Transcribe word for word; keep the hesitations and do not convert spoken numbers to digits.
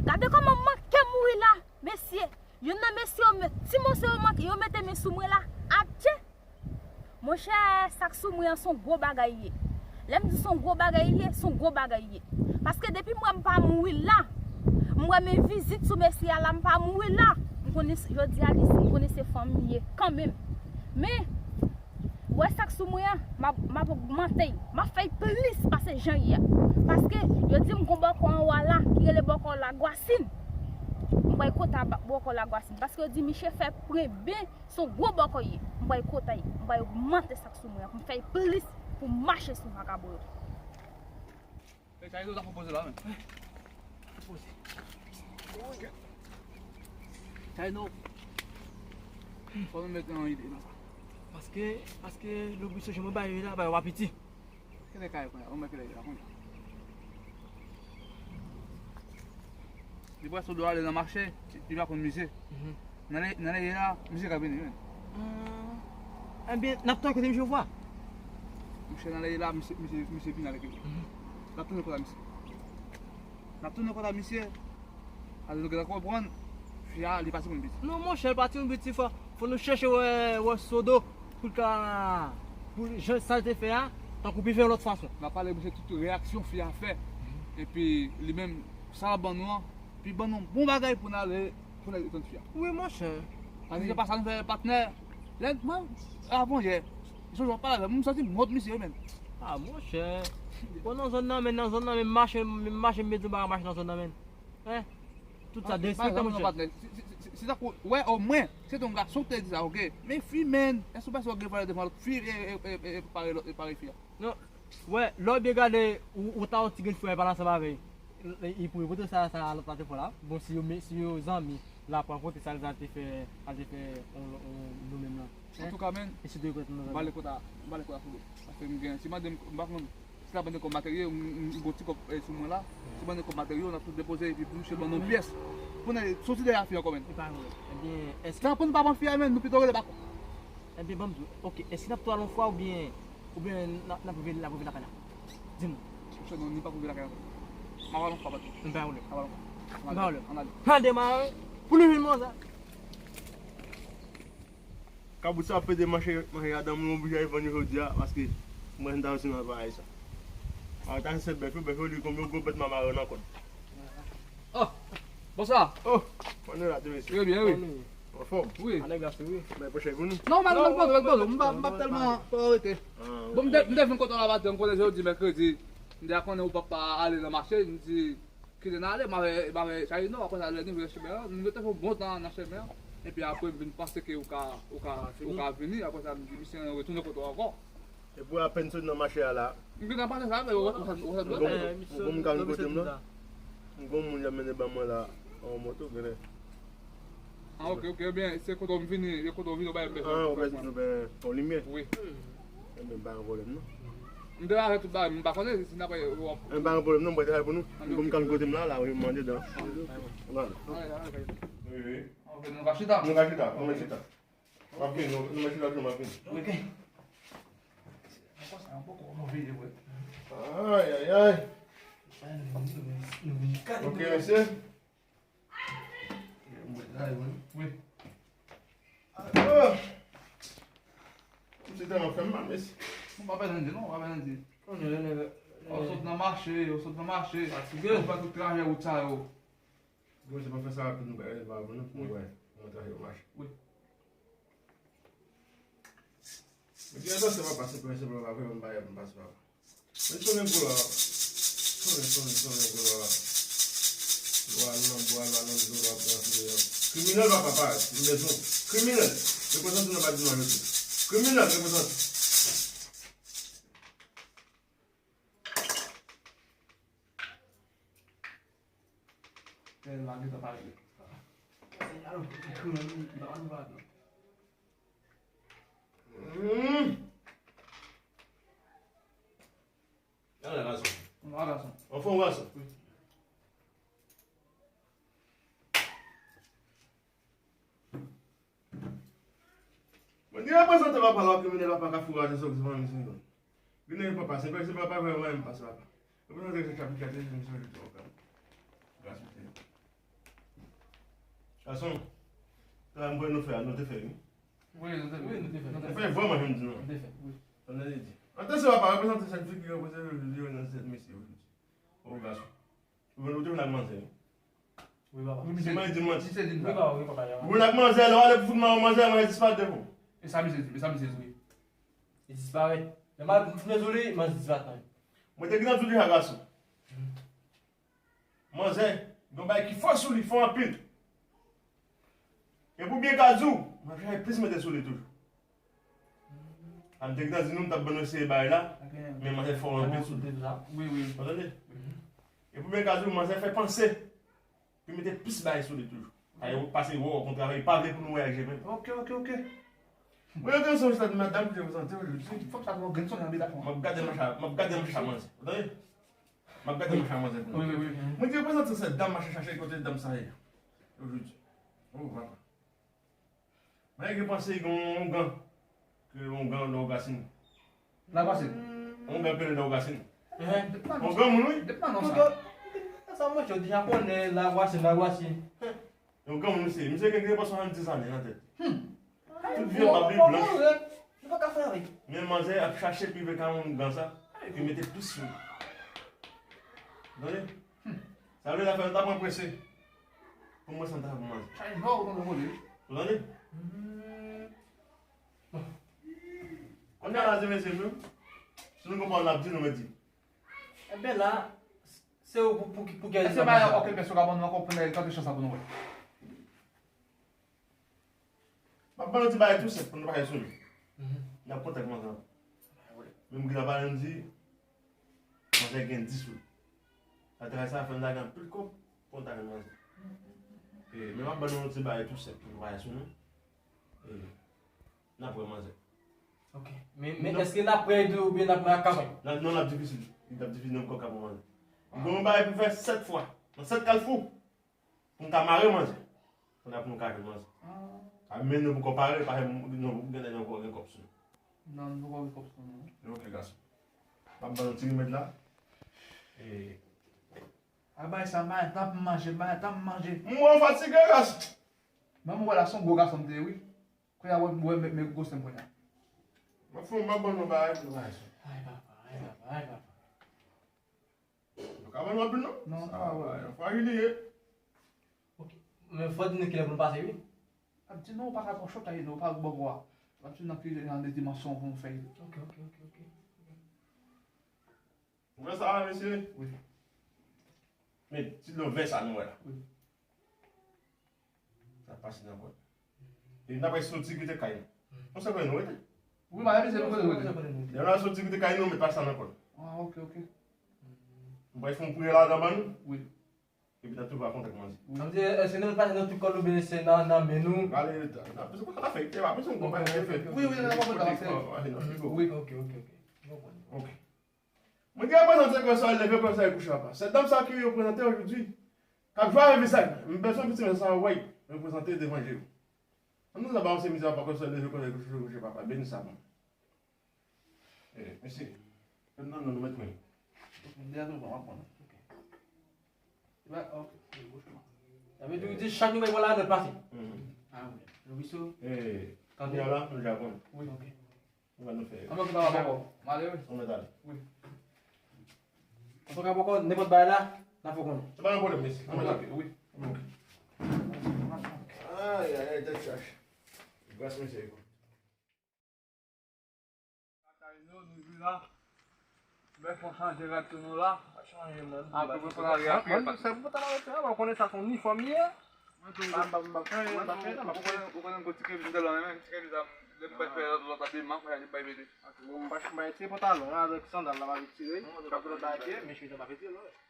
Gade kòman m manke mouri la, mesye. Youn nan mesye yo, ti mesye yo manke, yo mete men sou mwen la. Adje! Monchè, sa k sou mwen an se yon gwo bagay li ye. Lè m di se yon gwo bagay li ye, se yon gwo bagay li ye. Paske depi m wè m pa mouri la, m wè men vizit sou mesye a la, m pa mouri la, m konnen s- jodi a li, m konnen se fanmi li ye kanmenm. Men, ou wè sa k sou mwen an, m ap, m ap ogmante l. M ap fè l plis pase jan l ye a. Paske yo di m gon bòkò anwo a la, ki rele bòkò Lagwasin. M pral kota ba- bòkò Lagwasin. Paske yo di misye fè pwen ben, se yon gwo bòkò li ye. M pral kota l. M pral ogmante sa k sou mwen an pou m fè l plis, pou m mache sou vakabon yo. E sa yo ta konpoze la menm. Konpoze. Sa yo nou. Fò nou met yon ide nan sa. Paske, paske lobisyon mwen bay la, bay w apeti. Kilè kay kounye a? Ou mèt kilè la kounye a? Li pral sou do ale nan mache, li pa konn mize. Nan lè, nan lè la, misye ka vini menm. Ebyen, n ap tann kote misye vwa. Misye nan lè la, misye, misye, misye vini avèk li. N ap tounen kòt a misye. N ap tounen kòt a misye. Alò nou gentan konprann, fi a, li pa ti moun piti. Non, monchè, li pa ti moun piti, fò, fò nou chèche wè, wè Sodo, pou l ka, pou jan sa l te fè a, tankou pi fè yon lòt fason. N ap pale misye tout reyaksyon fi a fè. Epi, li menm, sa l ap ban nou an, pi ban nou bon bagay pou n ale, pou n ale detann fi a. Wi, monchè. Paske se pa sa nou fè patnè. Lè, mwen, avan yè, se jan w pale avè m, m santi m wont misye menm. A, monchè. Bon, nan zòn nan, men nan zòn nan, men mache, men mache, m mete m pa ka mache nan zòn nan, men. Hein? Tout sa derespektan, monchè. Patnè, si, si, si, si, si tankou, wè, omwen, se te yon gason ki te di sa, oke. Men fi, men, èske w panse w gen valè devan lòt fi, e, e, e, e, e, pare lòt, e, pare fi a? Non, wè, lè w byen gade, ou, ou ta yon ti grenn frè pale ansanm avè l. Li pou repote sa, sa lòt la te fè la. Bon, si yo, si yo zanmi, l ap rankontre sa l te fè, sa l te fè, on, on, nou menm lan. Antouka, men, m ba lekòt a, m ba lekòt a sou do. Paske m gen, si mande m, m pa konn, si la mande kòb materyo, m, m, m gon ti kòb, eh, sou mwen la. Si mande kòb materyo, n ap tout depoze, epi pou misye ban nou pyès. Pou n soti dèyè fi ankò, men. Ebyen, èske. Tan pou nou pa ban fi a, men, nou pito rele bak. Ebyen, ban m di w, oke, èske n ap tou al yon fwa oubyen, oubyen n ap, n ap rive, n ap rive lakay la? Di m. Monchè, non, nou pa pou rive lakay la. M ap al yon fwa, patnè. M pa wè. M ap al yon fwa. M pa wè. Ann ale. Ann demare. Pou li vin manje. Kabrit sa ap pete mache, mache adan mwen oblije al vann yo jodi a, paske mwen ta resi nan bagay sa. A, ta se bèf yo, bèf yo li konbyen gwo bèt m a mare nan kòd. Oh, bonswa. Oh, kòman nou la, ti mesye? Trè byen, wi. Anfòm? Wi. Anèg la, wi. Men pwochèn pou nou. Non, m al, m al poze, m al poze. M pa, m pa tèlman pa rete. Bon, m te, m te vin kote w la maten, m konnen jodi mèkredi. M te konnen ou p ap ale nan mache, m di, kite n ale, m avè, m avè Charino, apre sa, lè nou vin chemen an, nou te fè yon bon tan nan chemen an. Epi apre, m vin panse ke ou ka, ou ka, ou ka vini, apre sa, m di, misye, retounen kote w ankò. Epi apèn sot nan mache a la. M gentan pase sa, men ou, ou, ou, ou, ou, ou, m konn kote m nan. M gon moun y ap mennen ban mwen la, an moto, genlè. Ah, ok, ok, ebyen, se kote w vini, e kote w vini, w bay m bezwen. Ah, ou bezwen nou ben, yon limyè? Wi. Ebyen, m pa gen pwoblèm, non. M te lave tout bagay, m pa konnen si n ap wè w ap. Ebyen, pa gen pwoblèm, non, m pral travay pou nou. M gon moun k ap kote m la, la, wi, m andedan. Ann ale. Wi, wi. Ok, nou ka chita. Nou ka chita, nou ka chita. M ap vini, nou, nou mèt chita, m ap vini. Ok. Ankò sa, yon poko move, wi. Ay, ay, ay. Ok, mesye. Mwen la, wi. Wi. Ah! Misye tèlman fè m mal, mesye. Ou pa pèdi anyen, non, ou pa pèdi anyen. Ou sot nan mache, ou sot nan mache. Fatige. Ou fè tout trajè wout sa yo. Bon, se pa fè sa rapid, nou pa, pa, nou, nou, wè, mwen trajè yo mache. Wi. Epi, atansyon, papa, se prensip la, pa vrèman m pa, m pase, papa. Men sonnen gwo la. Sonnen, sonnen, sonnen gwo la. Lwa nan bwa, lwa nan dlo, lwa pran sou yo. Kriminèl pa papa, m bezwen. Kriminèl. Reprezante nan batiman jodi. Kriminèl, reprezante. Tèlman gentan pale. Hmm. Ala gason. Ala gason. Anfòm gason. Wi. Mwen di reprezante papa la, kriminèl papa ka fouraje sòti fanmi Sengon. Vin nan papa, se pa, se papa vrèman m pase papa. Reprezante se chapit kat, se misyon de twa kan. Gras misye. Gason, travay mwen nou fè a, nou te fè, wi. Wi, nou te fè. Wi, nou te fè. Nou fè vrèman, jan m di nou. Nou te fè, wi. Sa m te di. Atansyon, papa, reprezante sèt fi ki reprezante jodi yo nan sèt mesye yo jodi. O, gason. Ou vin, ou te vin ak manzè, wi. Wi, papa. Wi, misye di manti. Misye di wi, papa, wi, papa. Ou vin ak manzè, lè w ale pou fout manzè, manzè disparèt devan w. E sa misye di, e sa misye di, wi. Li disparèt. Lè m al fout men sou li, manzè disparèt nan. Mwen te gentan di w deja, gason. Manzè, gen yon bagay ki fò sou li, fò anpil. E pou byen ka di w, m ap chache plis mete sou li toujou. A m te gentan di nou m t ap ban nou eseye bagay la, men manzè fò anpil sou li. Wi, wi. Ou tande? E pou byen ka di w, manzè fè panse pou mete plis bagay sou li toujou. Pase wè w konn travay, pa vle pou nou wè ak je menm. Ok, ok, ok. Mwen yo te sou stad madanm ki te prezante w jodi. Fòk sa pran grenn sonnen anba dakò. M ap gade manch a, m ap gade manch a manzè. Ou tande? M ap gade manch a manzè pou nou. Wi, wi, wi. Mwen te prezante sèt dam, mache chache kote dam sa ye. Jodi. O, papa. Mwen gen panse gen yon ongan. Ke ongan nan Ogasin. Lagwasin. Ongan ke nan Ogasin. Enhen. Ongan moun, wi. Depi nan non sa. Sa mwen, yo deja konnen Lagwasin, Lagwasin. Yon granmoun misye, misye gen, gen prèske swasanndis ane nan tèt. Hmm. Tout vye bab li blanch. Nou pa ka fè anyen. Men manzè ap chache pi vle ka yon gran sa, epi mete plis sou li. Tande? Hmm. Sa vle la fè nou ta pran prese. Pou mwen sa m ta fè pou manzè. Chay nò ou konn vole. Ou tande? Hmm. Bon. Kounye a la, se mesye nou. Si nou konprann, n ap di, nou mèt di. Enben la, se ou pou, pou, pou gen. Èske pa yon kèk pèsòn ka ban nou ankò pou n tante chans la pou nou wè? M ap ban nou ti bagay tou senp pou nou pa sou li. Mhm. N ap kontak manzè. Men m gen la pale m di, manzè gen dis wi. Sa travay sa fè n lage anpil kòb pou n ta jwenn manzè. E, men m ap ban nou ti bagay tou senp pou nou pa sou nou. E, n ap wè manzè. Ok. Men, men èske n ap wè tou oubyen n ap wè ak kafay? Non, non, l ap difisil. Li t ap difisil nan kò kafou manzè. Gen yon bagay pou fè sèt fwa. Nan sèt kalfou. Pou n ka mare manzè. Pou n ap nou ka jwenn manzè. Ah. A men nou poko pare, pa gen, nou gen, gen kòb sou nou. Non, nou poko gen kòb sou nou. Ok, gason. M ap ban nou ti remèd la. E. A bay sa, bay, t ap manje, bay, t ap manje. M wè w fatige, gason. Mwen, mwen wè la, se yon gwo gason m te ye, wi. Kounye a, wè, wè, men, men gwosè m kounye a. M ap fè yon, m ap ban nou bagay pou nou bagay sa. Ay, papa, ay, papa, ay, papa. Nou ka ban nou anpil, non? Non, sa pa vre. Frajil li ye. Ok. Men fò di nou kilè pou nou pase, wi. Ap di non, ou pa ka twò chòt la, non, ou pa bò bò a. Ap di nan ki jan de dimansyon pou nou fè. Ok, ok, ok, ok. Ou wè sa, mesye? Wi. Men, ti dlo vè sa nou wè la. Wi. Sa pase nan kò l. E n apre soti kite kay nou. Yon sèl kote nou rete. Wi, m a rete, se nou kote nou rete. Lè n a soti kite kay nou, met pase sa nan kò l. Ah, ok, ok. M pral fè yon priyè ladan ban nou. Wi. Epi n ap touve a kontak manzè. Sa vle di, èske nou met pase nan tout kò l oubyen se nan, nan men nou? Ale, n ap bezwen konn afè, e pa bezwen konn afè. Wi, wi, n ap konn afè. Wi, ok, ok, ok. M konprann. Ok. Mwen te reprezante kòm sa leve, kòm sa kouche apa. Sèt dam sa ki reprezante ojodi, k ap jwe avèk vizaj mwen. M bezwen piti mesye sa wè reprezante devan je yo. Ann nou ba yo se mizè apa kòm sa leve, kòm sa kouche, kouche papa. Beni sa bon. Eh, mesye. Nan, nan, nou mèt mwen. Deja nou pran, pran. Ok. Sa vle di, ou di chak nou bay pran la, nou pase. Mhm. Ah, wi. Nou wi sou. Eh, tande. Kounye a la, nou deja konn. Wi. Ok. Kòman nou fè? Kòman nou fè ankò? M ale, wi. Kòman nou ale? Wi. Antouka, poko nenpòt bagay la, n a fè w konnen. Se pa yon pwoblèm, mesye. Kòman nou ale? Wi. Ok. Ay, ay, ay, tèt chaje. Gras, mesye. Lakay nou, nou jwi la. Bèl fò chanje rad sou nou la. Pa chanje, man. Ah, pou mwen pran rad. Mwen, se pou ta la retire, mwen konnen sa se yon inifòm li ye. Mwen tou, m ap chanje, m ap chanje, m ap chanje. Ou konnen, ou konnen gwo ti kreviz m te lan, men ti kreviz la, lè m bay fè lòt, lòt la demank, mwen bay mete. Mwen pa, mwen pa retire pantalon an avèk sandal la, m ap retire. Kap lòt la, men chemiz la m ap retire, non.